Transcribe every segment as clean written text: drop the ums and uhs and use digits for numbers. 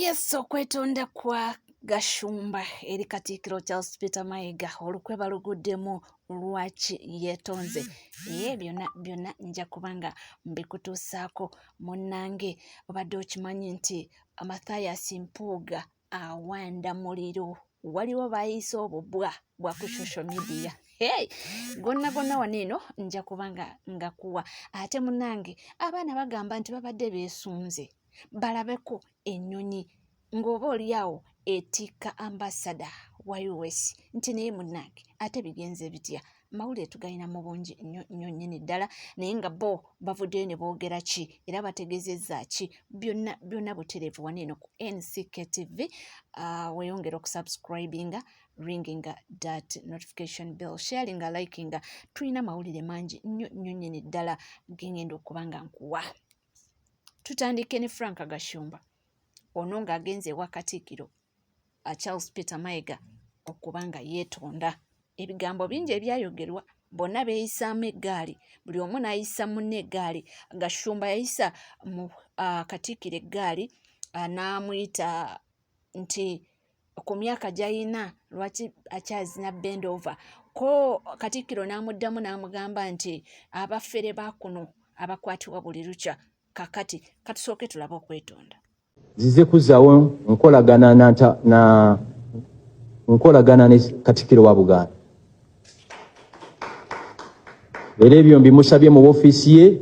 Yes, okwetonda kwa Gashumba eri Katikkiro Charles Peter Mayiga olukwe baluguddemu, lwaki yeetonze? Ye byonna byonna nja kuba nga mbikutuusaako. Munnange, obadde okimanyi nti Mathias Mpuuga awanda muliro? Waliwo baayise obubwa bwa ku social media. Hey, gonna gonna wano eno nja kuba nga ngakuwa. Ate munnange, abaana bagamba nti babadde beesunze balabeko ennyonyi ng'oba oli awo etikka ambasada wa US, nti naye munnange ate bigenze bitya? Mawulire tugalina mu bungi nnyo nnyo nnyini ddala, naye nga bo bavuddeyo ne boogera ki era bategezezza ki? Byonna byonna butereevu wano eno ku NCKTV. Weeyongera okusubscribinga, ringinga that notification bell, sharinga, likinga. Tulina amawulire mangi nnyo nnyo nnyini ddala gengenda okuba nga nkuwa. Tutandike ne Frank Gashumba ono ng'agenze ewa Katikkiro Charles Peter Mayiga okuba nga yeetonda. Ebigambo bingi ebyayogerwa, bonna beeyisaamu eggaali, buli omu n'ayisa munne eggaali. Gashumba yayisa mu Katikkiro eggaali, n'amuyita nti ku myaka gy'ayina lwaki akyazina bend over. Ko Katikkiro n'amuddamu n'amugamba nti abafere ba kuno abakwatibwa buli lukya. Kakati katusooke tulabe okwetonda. Nzize kuzzaawo nkolagana na nkolagana ne Katikkiro wa Buganda, era ebyo mbimusabye mu woofiisi ye,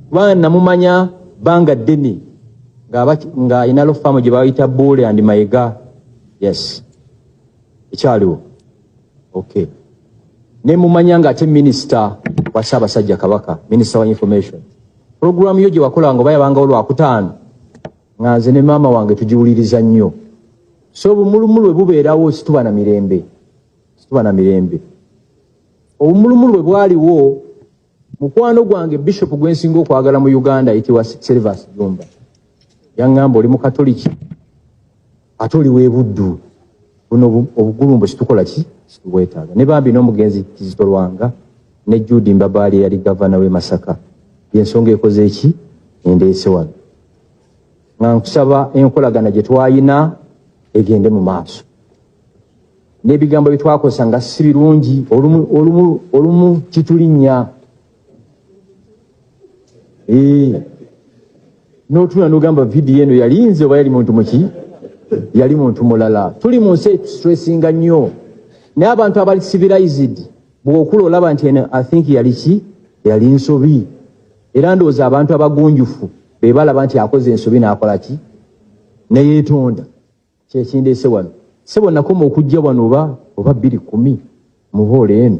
kubanga namumanya bbanga ddene ng'alina law firm gye bayita Buule and Mayiga. Yes, ekyaliwo, okay. Ne mumanya ng'ate minisita wa Ssaabasajja Kabaka, minisita wa information. Puroguramu yo gye wakolanga oba yabangawo Lwakutaano, nga nze ne maama wange tugiwuliriza nnyo. So obumulumulu bwe bubeerawo, situba na mirembe, situba na mirembe. Obumulumulu bwe bwaliwo, mukwano gwange bishop gwensinga okwagala mu Uganda ayitibwa Servas Jumba yaŋŋamba, "Oli Mukatoliki ate oli w'ebuddu, buno obugulumbo situkola ki, situbwetaaga." Ne bambi n'omugenzi Kizito Lwanga ne Jude Mbabaali eyali gavana w'e Masaka. Yensonga ekoze eki endeese wano, nga nkusaba enkolagana gye twayina egende mu maaso, n'ebigambo bye twakozesa nga si birungi, olumu olumu kitulinnya. N'otunula n'ogamba, vidiyo eno yali nze oba yali muntu muki, yali muntu mulala? Tuli mu nsi etustressinga nnyo, naye abantu abali civilized, bw'okula olaba nti eno, I think, yali ki, yali nsobi. Era ndowooza abantu abagunjufu be balaba nti akoze ensobi n'akola ki, neyeetonda. Kyekindeese wano, sebo. Nakoma okujja wano oba 2010 muboole eno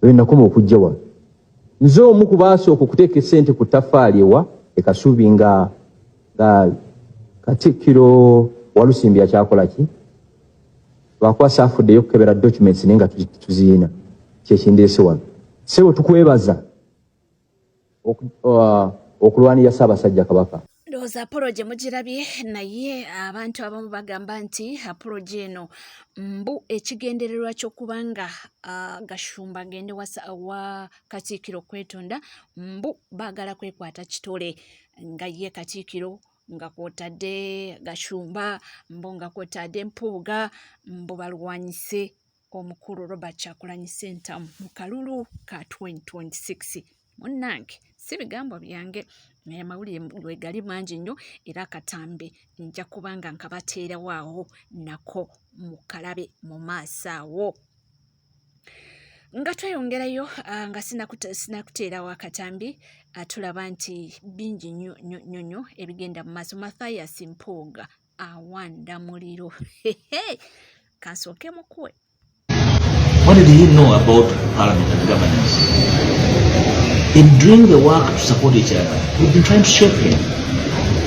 oyo, nakoma okujja wano. Nze omu ku baasooka okuteeka essente ku ttaffaali ewa ekasuubi nga Katikkiro Walusimbi akyakola ki, lwakuba saafuddeyo okukebera documents, naye nga tuziina. Kyekindeese wano, sebo. Tukwebaza okulwanirira Ssaabasajja Kabaka. Ndowooza apology mugirabye, naye abantu abamu bagamba nti apology eno mbu ekigendererwa ky'okubanga Gashumba agende wa Katikkiro okwetonda, mbu baagala kwekwata kitole nga ye Katikkiro nga kwotadde Gashumba, mbu nga kwotadde Mpuuga, mbu balwanyise omukulu Robert Kyagulanyi Ssentamu mu kalulu ka 2026. Munnange, si bigambo byange, naye amawulire wegali mangi nnyo, era akatambi nja kuba nga nkabateerawo awo nako mukalabe mu maaso awo. Nga tweyongerayo, nga sinakuteerawo akatambi, tulaba nti bingi nnyo nnyo nnyo nnyo ebigenda mu maaso. Mathias Mpuuga awanda muliro. Kansooke mukuwe. What did he know about parliament and governance? In doing the work to support each other, we've been trying to shape him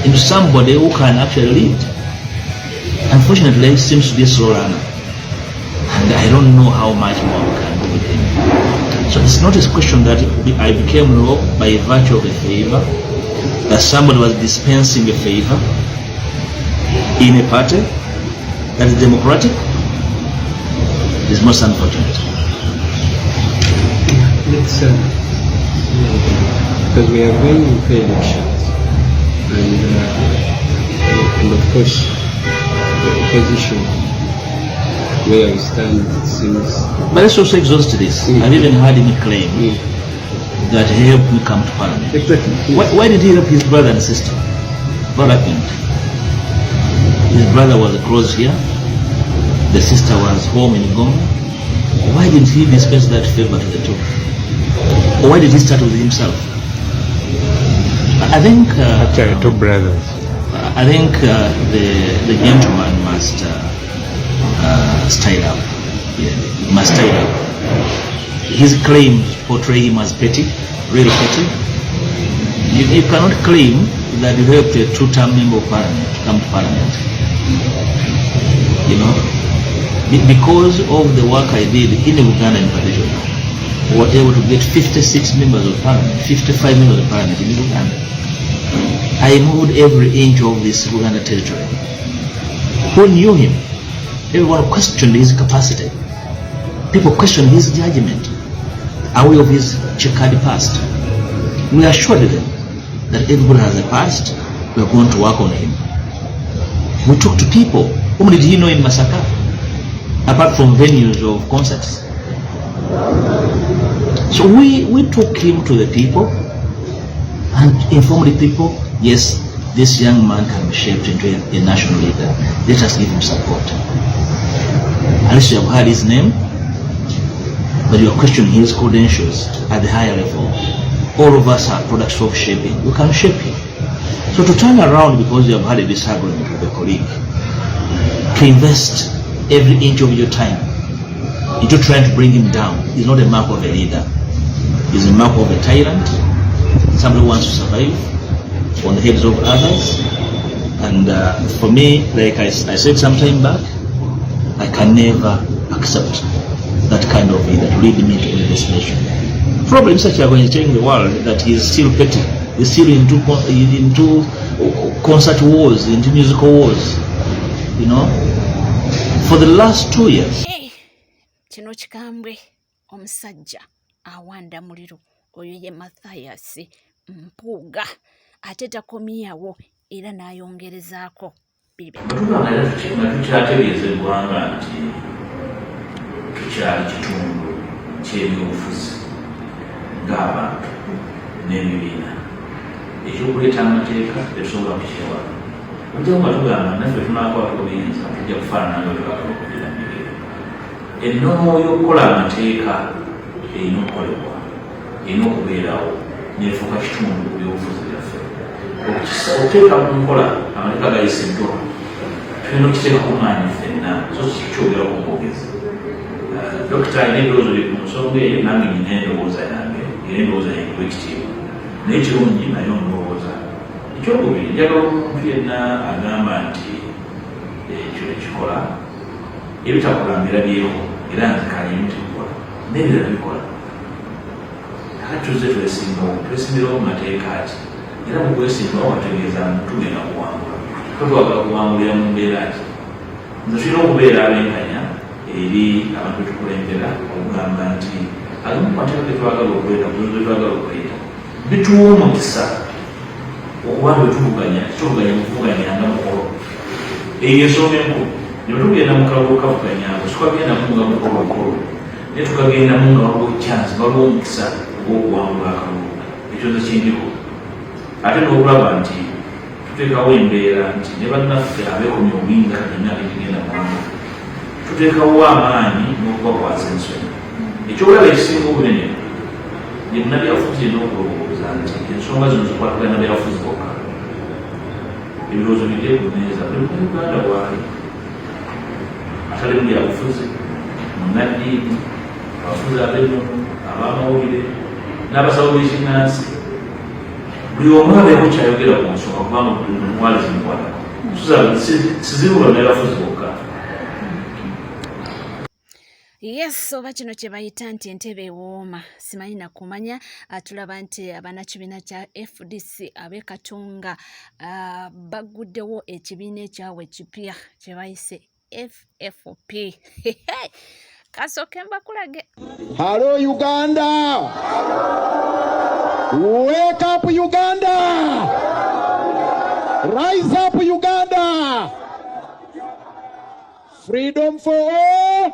into somebody who can actually lead. Unfortunately, he seems to be a slow learner. And I don't know how much more we can do with him. So it's not a question that I became law by virtue of a favor, that somebody was dispensing a favor in a party that is democratic. Is most unfortunate. Let's, because we are going into elections and And of course, the opposition, where we stand, it seems. But let's also exhaust this. I've even heard him claim that he helped me come to parliament. Exactly. Why did he help his brother and sister? What happened? His brother was across here. The sister was home in Goma. Why didn't he dispense that favor to the two? Or why did he start with himself? I think Actually, two brothers. I think the gentleman must style up. Yeah, he must style up. His claims portray him as petty, really petty. You cannot claim that you helped a two-term member of parliament to come to parliament. Because of the work I did in Uganda in particular, we were able to get 56 members of parliament, 55 members of parliament in Uganda. I moved every inch of this Uganda territory. Who knew him? Everyone questioned his capacity. People questioned his judgment, aware of his checkered past. We assured them that everybody has a past, we are going to work on him. We talked to people. Whom did he know in Masaka? Apart from venues of concerts. So we took him to the people and informed the people, yes, this young man can be shaped into a national leader. Let us give him support. At least you have heard his name, but you are questioning his credentials at the higher level. All of us are products of shaping. We can shape him. So to turn around because you have had a disagreement with a colleague, to invest every inch of your time into trying to bring him down is not a mark of a leader. It's a mark of a tyrant, somebody who wants to survive on the heads of others. And for me, like I said some time back, I can never accept that kind of leader to lead me to any destination. Probably Mr. Kyagulanyi is telling the world that he is still petty. He's still into concert wars, into musical wars. For the last 2 years. Hey, kino kikambwe omusajja awanda muliro oyo ye Mathias Mpuuga ate takomyewo era n'ayongerezaako bibe. Bwe tuba nga tukyategeeza eggwanga nti tukyali kitundu ky'ebyobufuzi ng'abantu n'ebibiina, ekyokuleeta amateeka tetusobola kukyewala. Ojja nga tugamba naffe tunaakwata obuyinza tujja kufaanana nga twagala okubeera mu bigere. Ennono y'okukola amateeka erina okukolebwa, erina okubeerawo n'efuuka kitundu ku byobufuzi byaffe. Okuteeka mu nkola amateeka gayisiddwa tulina okukiteekako maanyi ffenna, so kikyogerako mwogezi. Dokita alina ebirowoozo bye ku nsonga eyo, nange nina endowooza yange, era endowooza yange ekitiibwa naye kirungi naye ndowooza. Ekyokubiri, njagala omuntu yenna agamba nti ekyo tekikola, ebitakola mbirabyeko era nzikanye tebikola n'ebirala bikola. Kakati tuzze twesimbawo, twesimbirawo mu mateeka ki? Era mu kwesimbawo wategeeza tugenda kuwangula, to twagala kuwangulira mu mbeera ki? Nze tulina okubeera abenkanya eri abantu betukulembera okugamba nti agamu ku mateeka ge twagala okuleeta, ku bintu bye twagala okuleeta bituwa omukisa okuba nga tuvuganya, tuvuganya mukuvuganya nga mukolo. Eyo ensonga enkulu. Ne bwe tugenda mu kalulu kavuganyaako situkagendamu nga mukolo mukolo, naye tukagendamu nga waliwo chance, waliwo omukisa ogw'okuwangula akalulu. Ekyo nze kindiko. Ate n'okulaba nti tuteekawo embeera nti ne bannaffe abeekomya obuyinza kati emyaka egigenda mangu, tuteekawo amaanyi n'okubakwasa ensonyi. Ekyokulaba ekisinga obunene ye munnabyabufuzi yenna okulowooza nti ensonga zino zikwatagana na byabufuzi bokka. Ebirowoozo bijje ku mmeeza buli Munnayuganda bw'ali atali mu byabufuzi, munnaddiini, abafuzi ab'ennono, ab'amawulire n'abasawo b'ekinnansi, buli omu abeeko kyayogera ku nsonga kubanga buli muwala zimukwatako. Sizibu bannabyabufuzi bokka. Yes, oba kino kye bayita nti entebe ewooma, simanyi nakumanya. Tulaba nti abannakibiina kya FDC ab'e Katonga bagguddewo ekibiina ekyabwe ekipya kye bayise FFP. Kasooke mbakulage. Hello Uganda! Wake up Uganda! Rise up, Uganda! Freedom for all!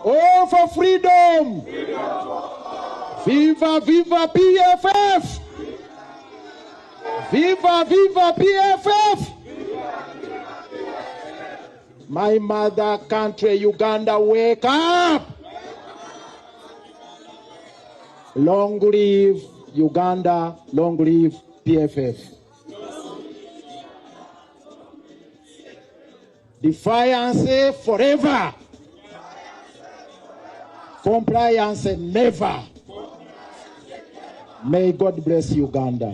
All for freedom! Viva, viva PFF! Viva, viva PFF! My mother country, Uganda, wake up! Long live Uganda, long live PFF. Defiance forever. Compliance never. May God bless Uganda.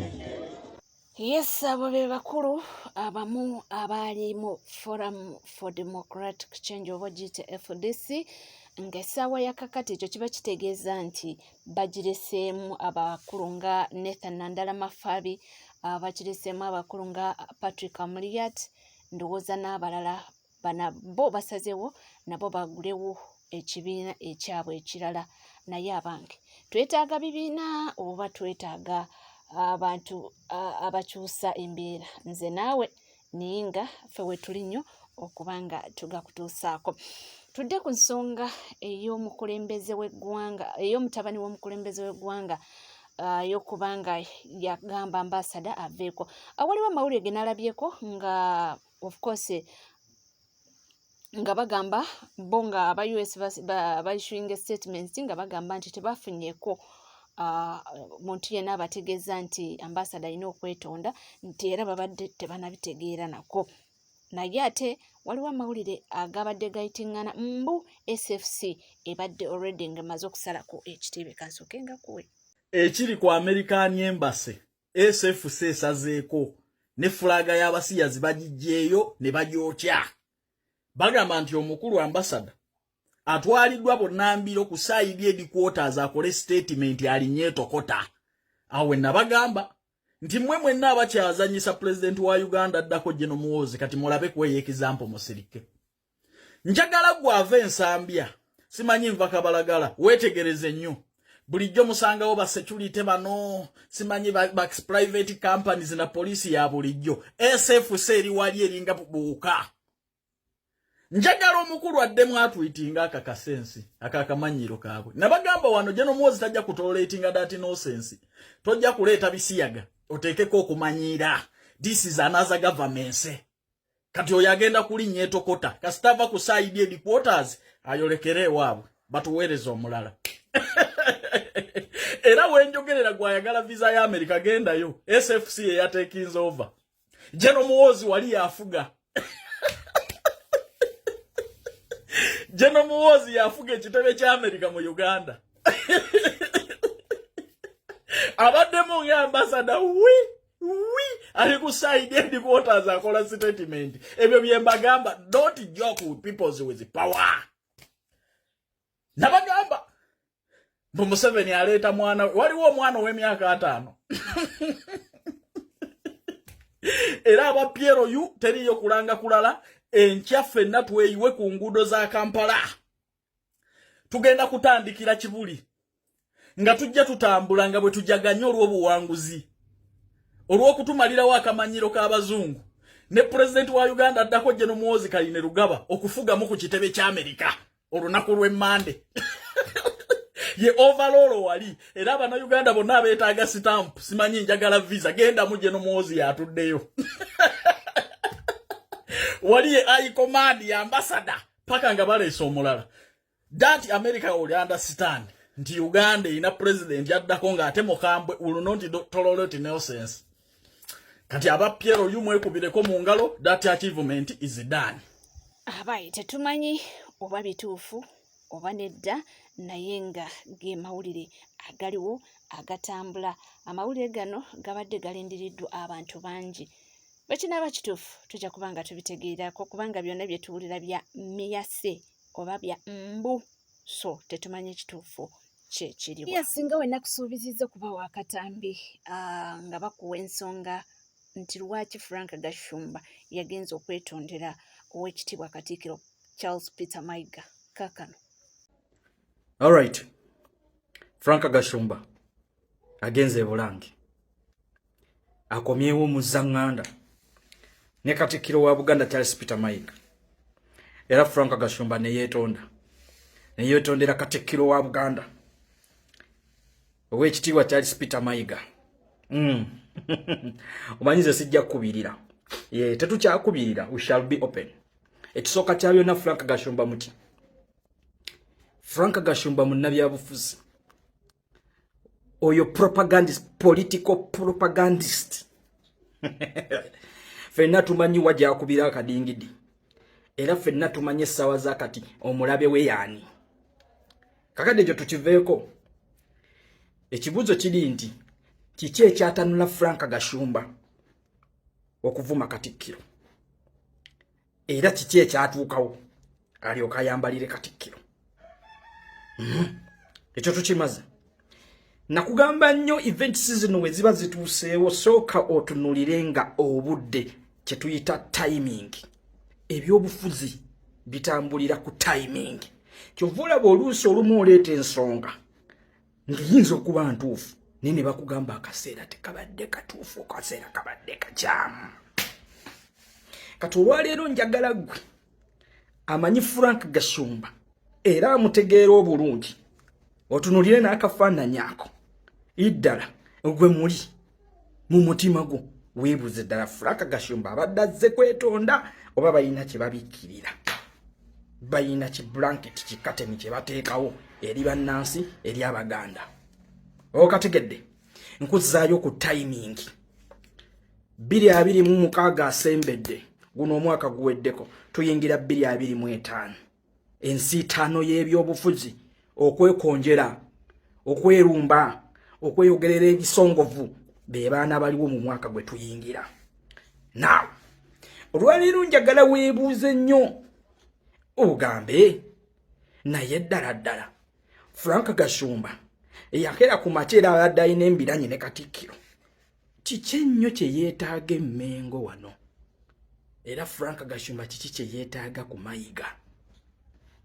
Yes, abo be bakulu abamu abaali mu Forum for Democratic Change oba giyite FDC ng'essaawa ya kakati ekyo kiba kitegeeza nti bagireseemu abakulu nga Nathan Nandala Mafabi, bakireseemu abakulu nga Patrick Amuriat, ndowooza n'abalala bana bo basazewo nabo bagulewo ekibiina ekyabwe ekirala. Naye abange, twetaaga bibiina oba twetaaga abantu abakyusa embeera? Nze naawe naye nga ffe wetuli nnyo okuba nga tugakutuusaako. Tudde ku nsonga ey'omukulembeze w'eggwanga, ey'omutabani w'omukulembeze w'eggwanga ey'okuba nga yagamba ambasada aveeko. Awaliwo amawulire ge nalabyeko nga of course nga bagamba bo nga aba US baissuinga statements nga bagamba nti tebafunyeeko muntu yenna abategeeza nti ambasada alina okwetonda, nti era babadde tebanabitegeera nako. Naye ate waliwo amawulire agabadde gayitingana mbu SFC ebadde already ng'emaze okusalako ekitebe. Kansooke nga kuwe ekiri ku American Embassy. SFC esazeeko ne fulaga y'abasiyazi bagiggyeeyo ne bagyokya. Bagamba nti omukulu ambasada atwaliddwa bonnambiro ku CID headquarters akole statement alinye etokota. Awo nabagamba nti mmwe mwenna abakyazanyisa pulezidenti wa Uganda addako General Muhoozi, kati mulabe kuweeyo example musirike. Njagala gwe ava Ensambya, simanyi nva Kabalagala, weetegereze nnyo. Bulijjo musangawo ba security bano, simanyi ba private companies na poliisi ya bulijjo. SFC eri wali eringa buuka. Njagala omukulu addemu atweetinga akakasensi akakamanyiro kaabwe. Nabagamba wano General Muhoozi tajja kutoleratinga that nonsense. Tojja kuleeta bisiyaga oteekeko okumanyiira. This is another government. Kati oyo agenda kulinnya etokota kasitava ku CID headquarters ayolekere ewaabwe batuweereze omulala. Era wenjogerera gwayagala visa ya America gendayo. SFC eyatekinze over. General Muhoozi wali yafuga. General Muhoozi yafuga ekitebe kya America mu Uganda. Abaddemu nga ambassador wi wi ali ku CID headquarters akola statement. Ebyo bye mbagamba, don't joke with people with power. Nabagamba mbu Museveni aleeta mwana, waliwo omwana ow'emyaka 5. Era aba Piero yu teriyo kulanga kulala. Enkya ffenna tweyiwe ku nguudo za Kampala. Tugenda kutandikira Kibuli nga tujja tutambula nga bwe tujaganya olw'obuwanguzi, olw'okutumalirawo akamanyiro k'abazungu ne pulezidenti wa Uganda addako General Muhoozi Kainerugaba okufugamu ku kitebe kya Amerika olunaku lw'Emmande. Ye overall wali era abannayuganda bonna abeetaaga stamp, simanyi njagala visa, gendamu General Muhoozi yatuddeyo. Wali ye high command ya ambassador paka nga baleese omulala. That America will understand nti Uganda erina president yaddako ng'ate mukambwe, will not tolerate nonsense. Kati aba Piero yu mwekubireko mu ngalo, that achievement is done. Abayi tetumanyi oba bituufu oba nedda, naye nga ge mawulire agaliwo agatambula. Amawulire gano gabadde galindiriddwa abantu bangi. Bwe kinaaba kituufu tujja kuba nga tubitegeerako, kubanga byonna bye tuwulira bya miyase oba bya mbu, so tetumanyi ekituufu kyekiriwa. Yes, nga we nakusuubizizza okubawa akatambi nga bakuwa ensonga nti lwaki Frank Gashumba yagenze okwetondera ow'ekitiibwa Katikkiro Charles Peter Mayiga. Kaakano. All right. Frank Gashumba agenze e Bulange. Akomyewo Muzzaŋŋanda ne Katikkiro wa Buganda Charles Peter Mayiga. Era Frank Gashumba ne yeetonda, ne yeetondera Katikkiro wa Buganda Oweekitiibwa Charles Peter Mayiga. Omanyi nze sijja kukubirira, ye tetukyakubirira, we shall be open. Ekisooka kya byonna, Frank Gashumba muki? Frank Gashumba munnabyabufuzi oyo, propagandist, political propagandist. Ffenna tumanyi wa gyakubira akadingidi, era ffenna tumanyi essaawa za kati omulabe we yaani. Kakadde ekyo tukiveeko. Ekibuuzo kiri nti kiki ekyatanula Frank Gashumba okuvuma Katikkiro, era kiki ekyatuukawo alyoka ayambalire Katikkiro? Ekyo tukimaze. Nakugamba nnyo, events zino we ziba zituuseewo, sooka otunulire nga obudde, kye tuyita timing. Ebyobufuzi bitambulira ku timing. Kyova olaba oluusi olumu oleeta ensonga ng'eyinza okuba ntuufu, naye ne bakugamba akaseera tekabadde katuufu, akaseera kabadde kakyamu. Kati olwaleero njagala ggwe amanyi Frank Gashumba era amutegeera obulungi otunulire n'akafaananyi ako iddala gwe muli mu mutima gwo, weebuze ddala Frank Gashumba abadde azze kwetonda oba balina kye babikkirira, balina ki blanket, kikateni kye bateekawo eri bannansi, eri Abaganda. Okategedde? Nkuzaayo ku timing. 2026 asembedde, guno omwaka guweddeko, tuyingira 2025. Ensiitaano y'ebyobufuzi, okwekonjera, okwerumba, okweyogerera ebisongovu, be baana baliwo mu mwaka gwe tuyingira. Now olwaleero njagala weebuuze nnyo, ogambe naye ddala ddala Frank Gashumba eyakera ku makya era abadde alina embiranye ne Katikkiro, kiki ennyo kye yeetaaga Emmengo wano? Era Frank Gashumba kiki kye yeetaaga ku Mayiga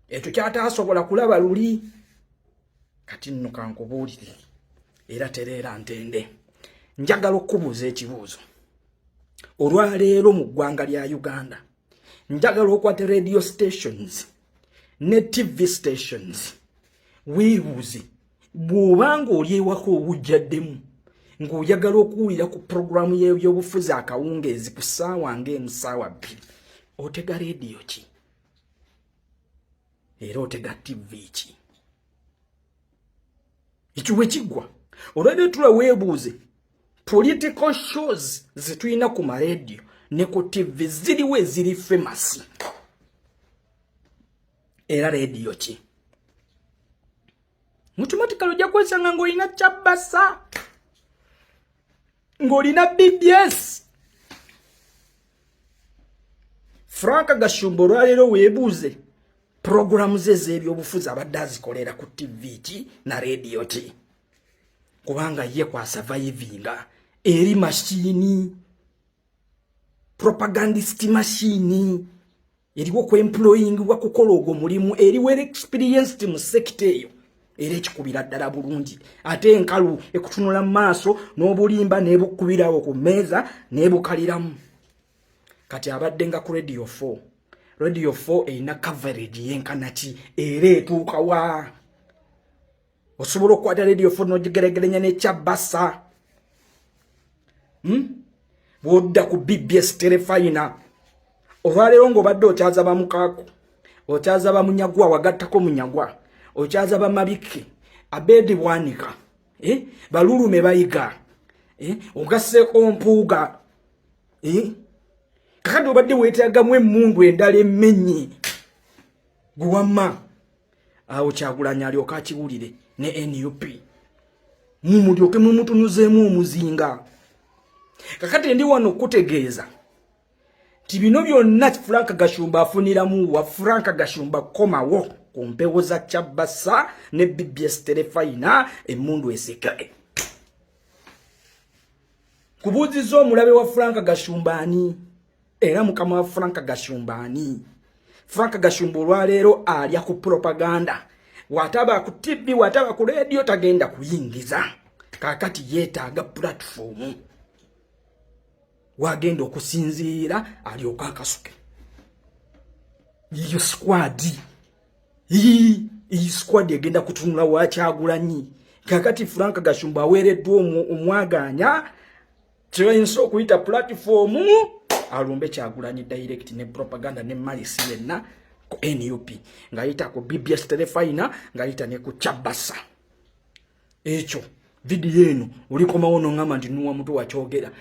ekyo kyataasobola kulaba luli? Kati nno kankubuulire, era tereera ntende. Njagala okubuuza ekibuuzo olwaleero mu ggwanga lya Uganda. Njagala okwate radio stations ne TV stations, weebuuze, bw'obanga oli ewaka owujjaddemu ng'oyagala okuwulira ku puroguramu y'ebyobufuzi akawungeezi ku ssaawa ng'emu, ssaawa 2, otega rediyo ki era otega TV ki? Ekyo bwe kiggwa, olwaleero tula weebuuze, political shows zetulina ku marediyo ne ku TV ziriwo eziri famous, era rediyo ki? Automatically ojja kwesanga ng'olina Kyabasa, ng'olina BBS. Frank Gashumba olwaleero weebuuze, puroguramu ze ez'ebyobufuzi abadde azikolera ku TV ki na rediyo ki? Kubanga ye kwasurvivinga eri mashini, propagandist mashini eriwo kwemployingibwa kukola ogwo mulimu, eri well experienced mu sector eyo, era ekikubira ddala bulungi, ate enkalu ekutunula mu maaso n'obulimba n'ebukubirawo ku mmeeza n'ebukaliramu. Kati abadde nga ku Radio 4. Radio 4 erina coverage yenkana ki era etuukawa? Osobola okukwata Radio 4 n'ogigeregerenya n'ekyabasa, Bw'odda ku BBS Terefayina olwaleero, ng'obadde okyaza bamukaaku, okyaza bamunyagwa, wagattako Munyagwa, okyaza bamabike, Abedi Bwanika, eh? Balulume bayiga, eh? Ogasseeko Mpuuga, eh? Kakati obadde weetagamu emmundu endala emmenyi gwewamma awo Kyagulanyi alyoka akiwulire ne NUP, mumulyoke mumutunuzeemu omuzinga. Kakati ndi wano okutegeeza nti bino byonna Frank Gashumba afuniramu wa? Frank Gashumba komawo ku mpewo za Kyabasa ne BBS Terefayina, emmundu eseke. Kubuuziza, omulabe wa Frank Gashumba ani, era mukama wa Frank Gashumba ani? Frank Gashumba olwaleero alya ku propaganda. Wataba ku TV, wataba ku radio, tagenda kuyingiza. Kakati yeetaaga platform. Wagenda okusinziira alyoke akasuke. Iyo squad, iyi squad egenda kutunula wa Kyagulanyi. Kakati Frank Gashumba aweereddwa omwaganya kyebayinza okuyita platform alumbe Kyagulanyi direct ne propaganda ne malice yenna ku NUP, ng'ayita ku BBS Terefayina, ng'ayita ne ku Chabasa. Ekyo vidiyo eno olikomawo noŋŋamba nti nuwa muto wakyogera.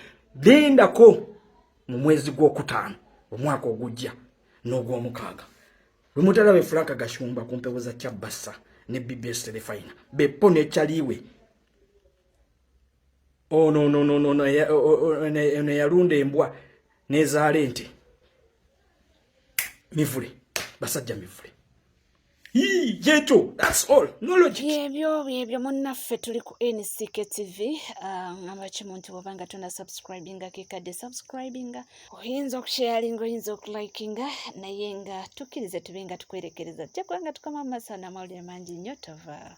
Lindako mu mwezi gwokutaano omwaka ogujja n'ogwomukaaga lwe mutalabe Frank Gashumba ku mpewo za Chabasa ne BBS Terefayina beppo nekyaliwe ono no no no no ono yalunda embwa nezaala ente mivule, basajja mivule yekyo. That's all, no logic. Byebyo byebyo munnaffe, tuli ku NCK TV. Ngamba kimu nti bw'oba nga tona subscribinga, kekadde subscribinga, oyinza okusharinga, oyinza okulikinga, naye nga tukkirize tube nga tukwerekereza tujja kuba nga tukoma mu maaso n'amawulire mangi nnyo. Tova.